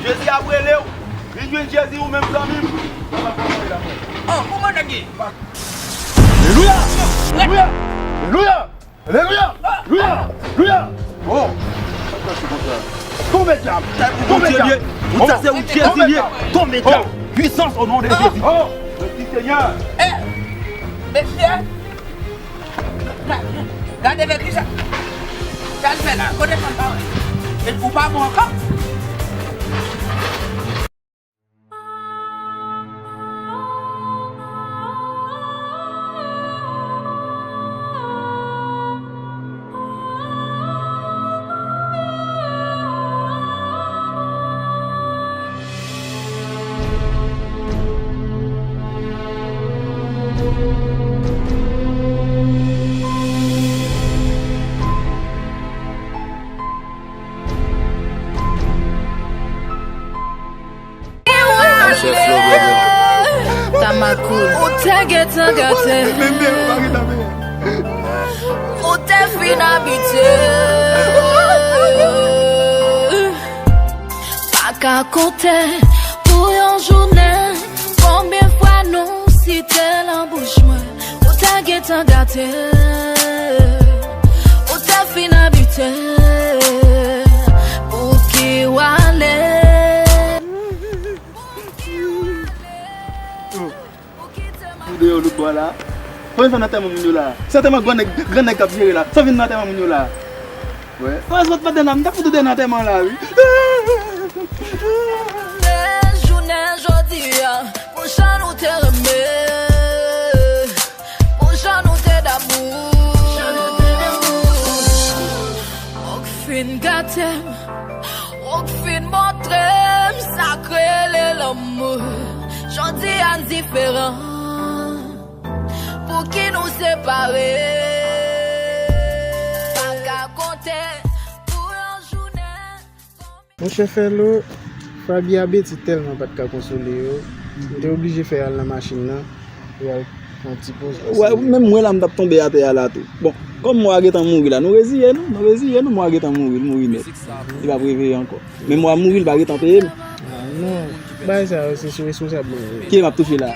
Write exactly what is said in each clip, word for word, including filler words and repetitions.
Jezi ap rele w. Vin jwenn Jezi ou menm zanmi m. Oh, kòman nèg ye? Alelouya! Alelouya! Alelouya! Alelouya! Alelouya! Oh! Tonbe dyab! Tonbe dyab! Ou sa se ou Jezi ye! Tonbe dyab! Pwisans o non de Jezi! Oh! Mèsi Senyè! Eh! Mesye! Gade men kisa sa l fè la. Kote fanm pa wè. E ou pa bon ankò. Tamakoul. Ou te gentan gate. Ou te fin abitye. Pa ka konte pou yon jounen konbyen fwa nou site l nan bouch mwen. Ou te gentan gate. Ou te fin abitye. Pouki w ale? Videyo lout bò la. Sa w vin fè nan antèman moun yo la? Se antèman gran nèg, gran nèg k ap jere la. Sa w vin nan antèman moun yo la? Wè. Wè, se pa t nan, m t ap fout ou deyò nan antèman la, wi. Jounen jodi a, pou jan nou te renmen, pou jan nou te damou. Ou k fin gate m, ou k fin montre m sa k rele lanmou. Jodi a n diferan. Pouki nou separe? Pa ka konte pou yon jounen. Monchè Fèlo, Faby a beti tèlman pa t ka konsole yo, m te oblije fè y al nan machin nan pou y al fè yon ti poz. Wè, menm mwen la, m t ap tonbe atè a la tou. Bon, kòm mwen a gentan mouri la, nou reziye nou, nou reziye nou, mwen a gentan mouri, l mouri nèt. Li p ap reveye ankò. Men mwen a mouri, l pa gentan peye m. Ah, non. Bagay sa yo, se sou responsab mwen yo ye. Ki m ap touche la?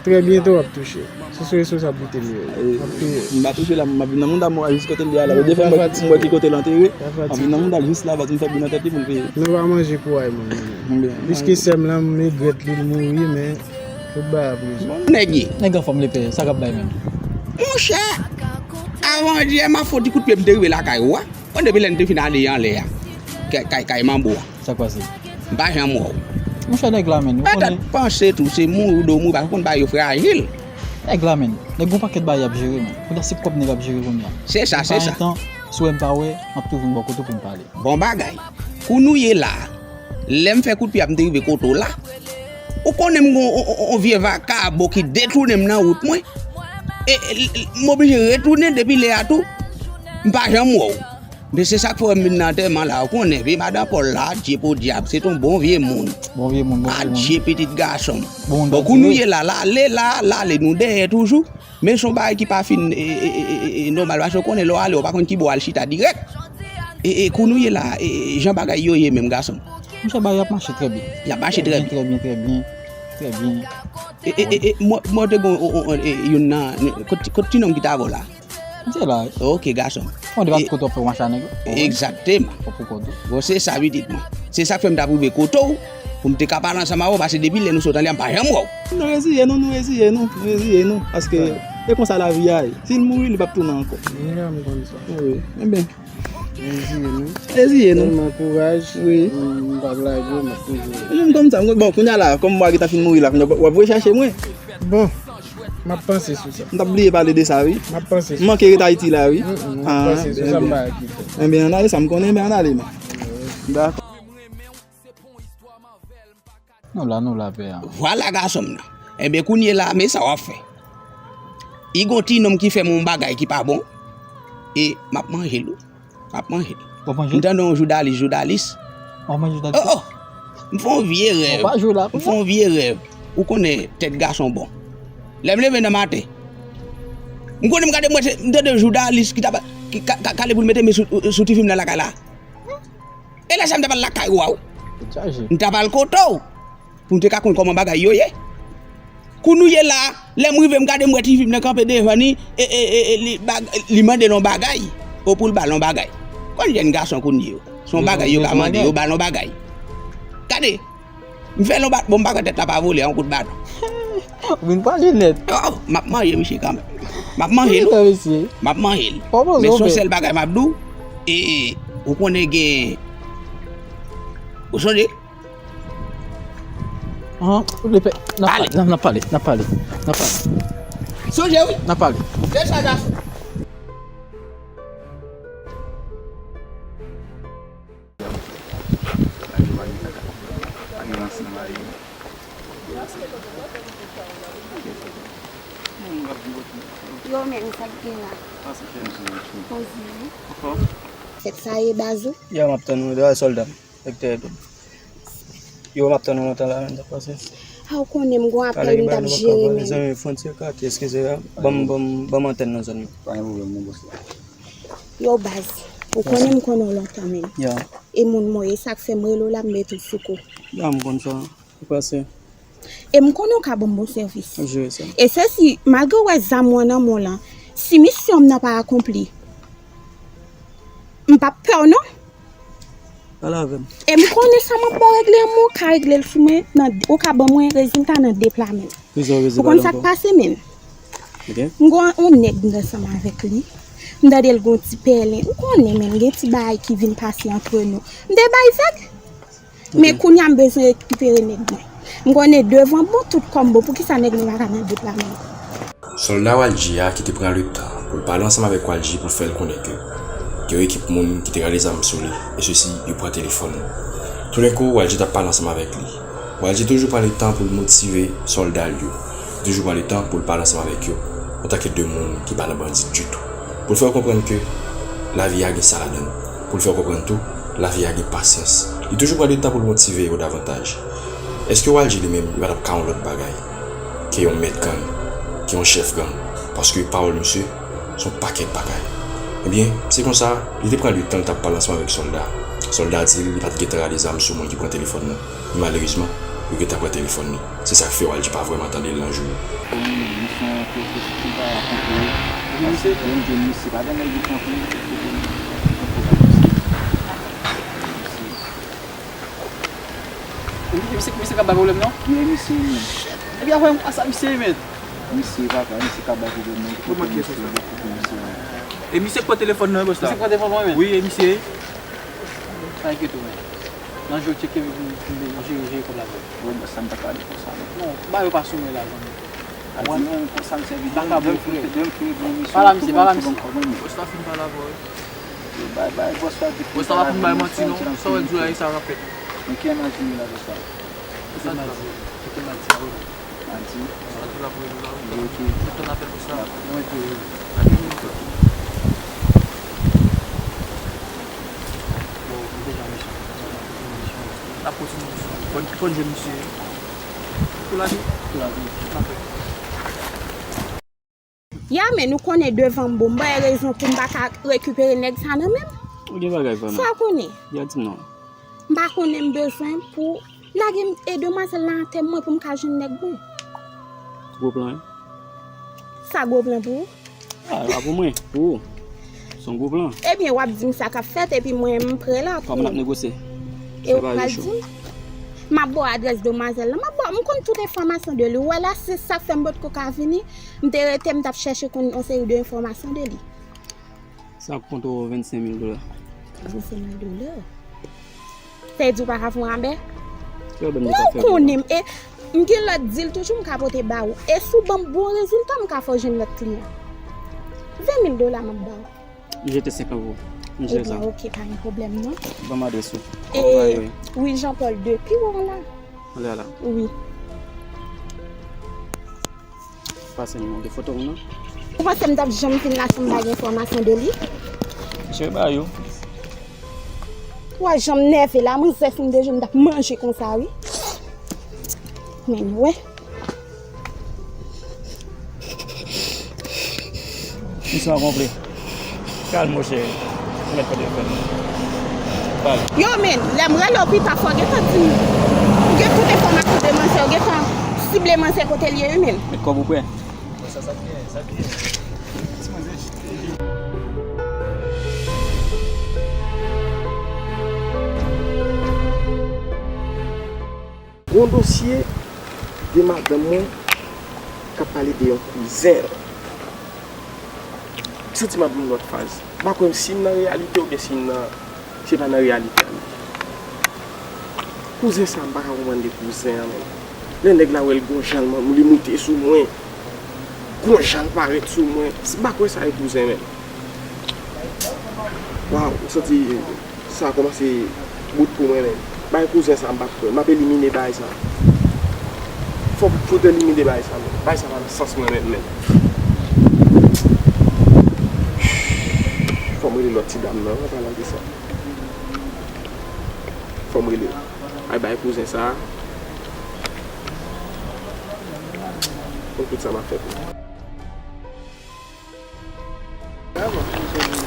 Trè byento, w ap touche. Se sou responsablite m yo ye. M ap peye. M pa touche la, m ap vin nan mouda mò a jis kote l ye a la. Ou defwa m wè ki kote l antere. M ap vin nan mouda l jis la, m ap vin fè bri nan tèt li pou l peye. Nou pa manje kouray moun, non. Piske sè m lan, m regrèt li, l mouri, men tout bagay ap rezoud. Nèg ye. Nèg anfòm lepè, sa k ap bay menm? Monchè, avan yè, m ap fè yon ti kout pye, m te rive lakay ou a. Bon, depi lè n te fin ale anlè a, kay, kay, kay manbo a. Sa k pase? M pa janm wè w. Monchè, nèg la, menn, ou konnen. Petèt panse tou, se mouri w do mouri, paske w konn bagay yo frajil. Nèg la, menn, nèg gon pakèt bagay y ap jere, menn. Kounye a, se kòb nèg ap jere kounye a. Se sa, se sa. Pa gen tan, si w wè m pa wè, m ap tou vin bò kote w pou n pale. Bon bagay. Kou nou ye la, lè m fè kout pye a, m te rive kote w la. Ou konnen m gon on, on, on vye vakabon ki detounen m nan wout mwen. E, e, m oblije retounen depi lè a tou. M pa janm wè w. Men se sa k fè w wè m vin nan antèman la. Ou konnen, vye madan Pòl la, Dye podyab, se t on bon vye moun. Bon vye moun, bon vye moun. Adje pitit gason m. Bon, kou nou ye la, l ale la, l ale, nou dèyè toujou. Men se yon bagay ki pa fin, e, e, nòmal, paske w konnen lè w ale, w pa konn ki bò w al chita dirèk. E, e, kou nou ye la, e, e, jan bagay yo ye menm, gason m? Monchè, bagay yo ap mache trè byen. Y ap mache trè byen. Trè byen, trè byen, trè byen. E, e, e, e, mwen, mwen te gon, o, o, o, e, youn nan, kot, kot ti nonm ki t avè w la? M te la. Ok, gason m. Mwen te pa kote w ap fè mache a nèg la. Egzakteman. Bon, se sa pitit mwen. Se sa k fè m t ap rive kote w, pou m te ka pale ansanm avè w, paske depi lè nou sot anlè a, m pa janm wè w. Nou reziye nou, nou reziye nou, nou reziye nou, paske e konsa lavi a ye. Si l mouri, li p ap tounen ankò. Wi, m konn sa. Wi, enben. Reziye nou. Reziye nou. Tèlman kouraj. Wi. M, m p ap lage w, m ap toujou. M konn sa, m konn, bon, kounye a la, kòm mwen gentan fin mouri la, kounye a w ap rechache mwen. Bon, m ap panse sou sa. M t ap bliye pale de sa, wi. M ap panse sou sa. M manke ret Ayiti la, wi. M ap panse sou sa, m pa kite. Enben, ann ale sa, m konnen, enben, ann ale, men. Dakò. Nou la, nou la, pè a. Vwala, gason m nan. Enben, kounye la, men sa w ap fè. I gon ti nonm ki fè m yon bagay ki pa bon. E m ap manje l, wi. M ap manje l. W ap manje l? M tande yon joudalis, joudalis. W ap manje joudalis? Oh, oh! M fè yon vye rèv. Ou pa jwe la, m fè yon vye rèv. Ou konnen tèt gason bon. Lè m leve nan maten, m konnen m gade, m wè se, m tande joudalis ki t ap, ki ka, ka, kale pou l mete men sou, sou ti fi m nan lakay la. E lè sa m t ap al lakay ou a, wi. M t ap al kote w pou m te ka konn kòman bagay yo ye. Kou nou ye la, lè m rive, m gade, m wè ti fi m nan kanpe devan ni, e, e, e, e li, bag, li mande l yon bagay. O, pou l ba l yon bagay. Konn jèn gason kou n ye yo. Se yon bagay yo ka mande, yo ba l yon bagay. Gade, m fè l yon bat, bon, m pa kwè tèt la pa vole, yon kout baton. Ou vin pale nèt. Oh, m ap manje misye kanmenm. M ap manje l. Wi, mesye. M ap manje l. Men se yon sèl bagay m ap di w, e, e, ou konnen gen, ou sonje? An, ou vle fè, n ap pale, n ap, n ap pale, n ap pale, n ap pale. Sonje wi. N ap pale. Dechaje. Yo menm, sa k gen la? Poze wi. Fèt sa ye, baz ou? Ya, m ap tann ou, dèyè sòlda. Sektè Edward. Yo, m ap tann ou lontan la menm, t ap pase. A, ou konnen m gon apèl m t ap jere menm. Mezanmi, fwontyè kate, eskize, ban m, ban m, ban m antèn nan zòn nan. Pa gen pwoblèm, mon bòs la. Yo, baz, ou konnen m konnen w lontan menm. Ya. E moun mwen ye, sa k fè m rele w la, m mete w sou kou. Ya, m konn sa. Ou pase. E m konnen w ka ban m bon sèvis. M jere sa. E se si, malgre w wè zam ou an nan men w lan, si misyon m nan pa akonpli, m p ap pè w non. Pale avè m. E m konnen sa m ap ba w regle an, men w ka regle l sou mwen, nan, ou ka ban mwen rezilta nan de pla menm. Ou konn sa k pase menm? M gon yon nèg m t ansanm avèk li. M tande l gon ti pèlen. Ou konnen menm gen ti bagay ki vin pase antre nou. M te bay vag. Men kounye a m bezwen rekipere nèg mwen. M konnen devan bon, tout kò m bon. Poukisa nèg mwen pa ka nan de pla menm? Sòlda Walji a ki te pran letan pou l pale ansanm avèk Walji pou l fè l konnen ke gen yon ekip moun ki te rale zam sou li, e sesi yo pran telefòn li. Toudenkou, Walji t ap pale ansanm avèk li. Walji toujou pran letan pou l motive sòlda l yo. Li toujou pran letan pou l pale ansanm avèk yo, antanke de moun ki pa nan bandi ditou. Pou l fè yo konprann ke lavi a gen sa ladan l. Pou l fè yo konprann tou, lavi a gen pasyans. Li toujou pran letan pou l motive yo davantaj. Èske Walji li menm, li pa t ap ka yon lòt bagay ke yon mèt gang, ke yon chèf gang? Paske pawòl misye, se yon pakèt bagay. Ebyen, se konsa, li te pran letan l t ap pale ansanm avèk sòlda. Sòlda di l, li pa t gentan rale zam sou moun ki pran telefòn nan. Men malerezman, yo gentan pran telefòn li. Se sa k fè Walji pa vrèman tande l nan jou yo. Misye, misye pa konprann. Misye, misye pa gen nèg li pran pou li. Misye, misye, misye ka bay pwoblèm non? Ye, misye menm. Ebyen, avè m, a sa misye menm. Misye, papa, misye ka bay pwoblèm non. Ou manke sou sa. E misye k pran telefòn nan, bòs la. Misye k pran telefòn mwen menm? Wi, e misye. Pa enkyete w menm. Nan jou tcheke m, m, m jere, jere kòb la pou ou. Bon, bòs la, m pa ka di konsa non. Non, ba yo pa sou mwen la, zanmi. A di mwen konsa m sèvi. M pa ka bon frè. Pale a misye, pale a misye. Bòs la fin pale avè w. Yo, bay, bay, bòs la di. Bòs la pa fin bay manti non. Sa w wè di w la, e sa k ap fèt. Men ki imajine la, bòs la? Ki imajine? Ki imajine? Madi. Madi l ap rele w la wi. Ok, ok. Mwen tann apèl pou sa. Mwen di wi. Bon, m deja mechan. N ap kontinye misyon. Konn, konn je misye. Pou lavi. Pou lavi. N ap fè. Ya, men nou konnen devan m bon, m bay rezon pou m pa ka rekipere nèg sa nan men m. Ou gen bagay vrèman. Sa w konnen? Ya, di m non. M pa konnen m bezwen pou lage m, e demwazèl la atè mwen pou m ka jwenn nèg mwen. Gwo plan, wi. Sa gwo plan pou ou? A, e pa pou mwen, pou ou. Se yon gwo plan. Ebyen, w ap di m sa k ap fèt, epi mwen, m prè la pou ou. Kòman n ap negosye? E ou pral di m? M ap ba w adrès demwazèl la. M ap ba w, m konn tout enfòmasyon de li. Ou wè la, se sa k fè m potko ka vini. M te rete, m t ap chèche konn yon seri de enfòmasyon de li. Sa ap koute w vennsenk mil dola. Vennsenk mil dola? Sa vle di w pa ka fè yon rabè? Non, ou konnen m, e m gen lòt dil toujou m ka pote ba ou. E si w ban m bon rezilta, m ka fè w jwenn lòt kliyan. Ven mil dola m ap ba w. M jete senkant pou ou. M jere sa. Ebyen, ok, pa gen pwoblèm non. Ban m adrès ou. E, wi, Jean Paul de pi wo la. Anlè a la. Wi. Pase m yon de foto ou non. Ou panse m t ap janm fin la san m pa gen enfòmasyon de li? Cheri ba yo. Ou wè jan m nève la, mwen zè fin de jou m t ap manje konsa wi. Men wè. Misyon an konplè. Kalme w cheri. Ou mèt pran telefòn nan. Yo, men, lè m rele w pi ta, fò w gentan di m. Ou gen tout enfòmasyon de manzè, ou gentan sible manzè kote l ye, wi, men. Met kòb ou prè. Gon dosye de madanm mwen k ap pale de yon kouzen l. M santi m ap nan yon lòt faz. M pa kwè si m nan reyalite oubyen si m nan, se pa nan reyalite a li. Kouzen sa, m pa ka konprann de kouzen an menm. Lè nèg la wè l gon jan l, li moute sou mwen. Gon jan l parèt sou mwen. M pa kwè sa e kouzen menm. Waw, m santi sa kòmanse bout pou mwen menm. Bay kouzen sa, m p ap kwè. M ap elimine bagay sa. Fò m fout elimine bagay sa menm. Bagay sa pa nan sans mwen menm menm. Fò m rele lòt ti dam nan, an palan de sa. Fò m rele l. Ay bay kouzen sa. Konn tout sa m ap fè pou li.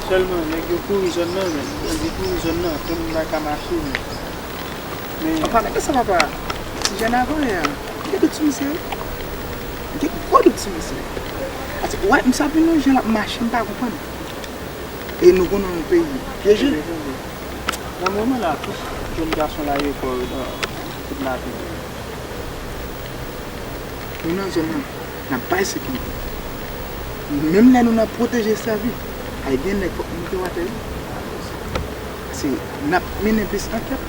Sèlman, nèg yo kouri zòn nan, men. Nèg yo kouri zòn nan, tout moun pa ka mache, men. Men anpale de sa, papa, ti jèn avan yè a, m gen dout sou misye, wi. M gen gwo dout sou misye. Paske, wè, misye ap vin yon jan l ap mache, m pa konprann. E nou konnen yon peyi pyeje. Nan moman la, tout jèn gason la yo pè nan tout lavi. Nou nan zòn nan, n ap bay sekirite. Menm lè nou nan pwoteje sèvi, ay gen nèg fòk nou moute watè yo. Se n ap mennen plis ankèt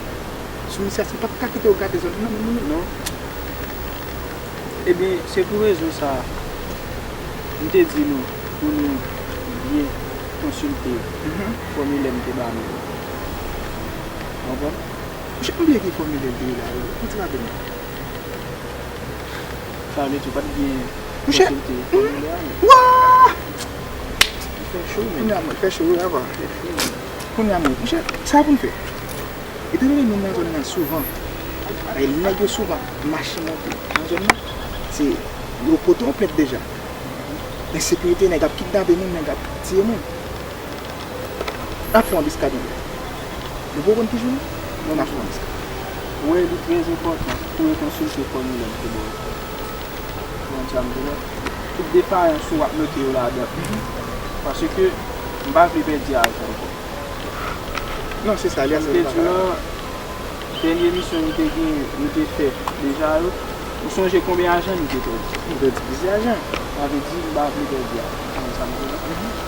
sou misye a, se pa ka kite yo gade zòn nan, non. Ebyen, se pou rezon sa a, m te di nou pou nou byen konsilte fòmilè m te ba nou yo. Ou konprann? Monchè, m bliye ki fòmilè l te ye la, wi. Mwen ti raple m. Sa vle di ou pa t byen konsilte fòmilè a, non? Wa! Fè cho, men. Kounye a mwen fè cho, wi, apa. Kounye a mwen, monchè, sa pou n fè? Etandone nou nan zòn nan souvan, e nèg yo souvan mache monte nan zòn nan, se yo pote yon plent deja. Ensekirite, nèg ap kidnape moun, nèg ap tiye moun. N ap fè yon diskad anlè. Nou poko konn ki jou li, men n ap fè yon diskad. Wi, li trè enpòtan pou yo konsilte fòmilè m te ba w. Ou konprann sa m di la? Tout defayans ou ap note yo ladan. Paske m pa vle pèdi ajan ankò. Non, se sa, li a, se li pa ka. Dènye emisyon nou te gen, nou te fè deja yo, ou sonje konbyen ajan nou te pèdi? Nou pèdi plizyè ajan. Sa vle di, m pa vle pèdi ajan. Ou konprann sa m di la?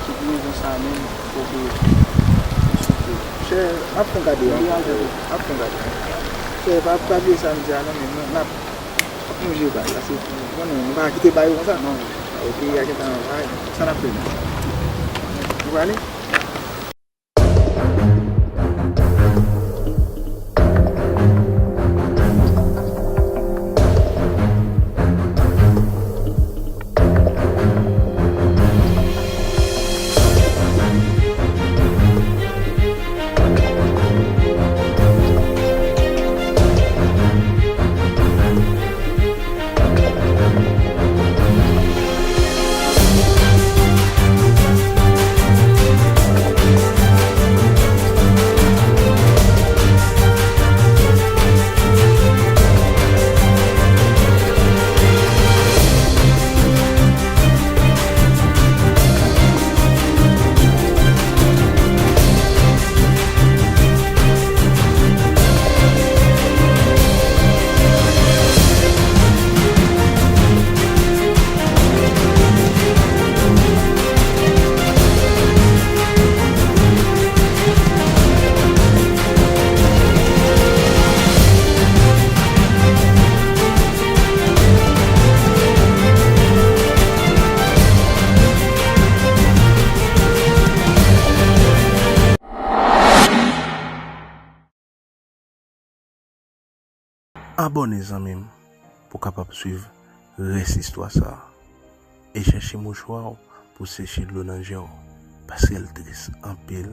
Se pou rezon sa menm, fòk yo konsilte. Chè, m ap fè yon gade ankò. M ap fè yon gade ankò. Chè, pa, pa bliye sa m di a non, men n ap, n ap lonje bay, paske, bon, nou, nou pa kite bay yo konsa. Non. Peyi a gentan bay. Sa n ap fè menm? Nou prale? Abòne zanmi m pou w kapab swiv rès istwa sa a. E chèche mouchwa w pou w seche dlo nan je w, paske l tris anpil.